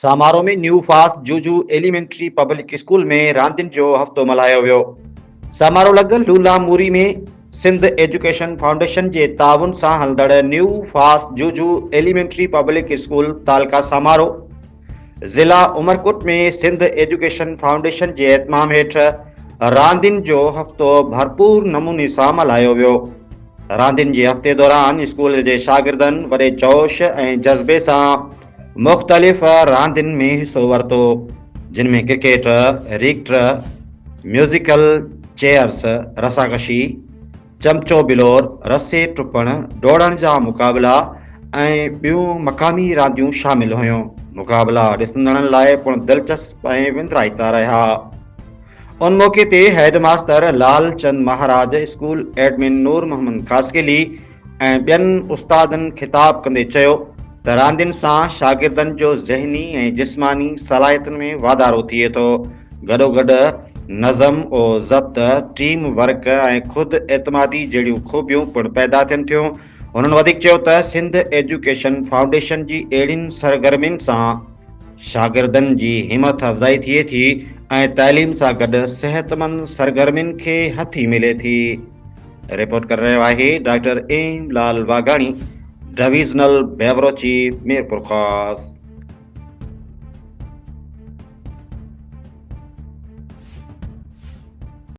Samaro ۾ new fast Jojo elementary public school ۾ راندين جو هفتو ملهايو ويو. سامارو لڳ لولا موري ۾ سنڌ ايجوڪيشن فائونڊيشن جي تعاون سان هلندڙ new fast Jojo elementary public school تعلقه سامارو ضلع عمرڪوٽ ۾ سنڌ ايجوڪيشن فائونڊيشن جي اهتمام هيٺ راندين جو هفتو ڀرپور نموني سان ملهايو ويو. راندين جي هفتي دوران اسڪول جي شاگردن وڏي جوش ۽ جذبي سان مختلف راندين ۾ حصو ورتو جن ۾ ڪرڪيٽ، ريڪٽ، ميوزيڪل چيئرس، رساڪشي، چمچو بلور، رسي ٽپڻ، ڊوڙڻ جا مقابلا ۽ ٻيون مقامي رانديون شامل هيون. مقابلا ڏسندڙن لاء پڻ دلچسپ ۽ وندرائتا رهيا. ان موقعي تي head master Lal Chand Maharaj, school admin Noor Muhammad Khaskheli ۽ ٻين استادن خطاب ڪندي چيو ته راندين سان شاگردن جو ذهني ۽ جسماني صلاحيتن ۾ واڌارو ٿئي ٿو، گڏوگڏ نظم و ضبط، ٽيم ورڪ ۽ خود اعتمادي جهڙيون خوبيون پڻ پيدا ٿين ٿيون. هنن وڌيڪ چيو ته سنڌ ايجوڪيشن فائونڊيشن جي اهڙين سرگرمين سان شاگردن جي همٿ افزائي ٿئي ٿي ۽ تعليم سان گڏ صحتمند سرگرمين کي هٿي ملي ٿي. رپورٽ ڪري رهيو آهي doctor M Lal Waghani, divisional bureau chief Mirpurkhas.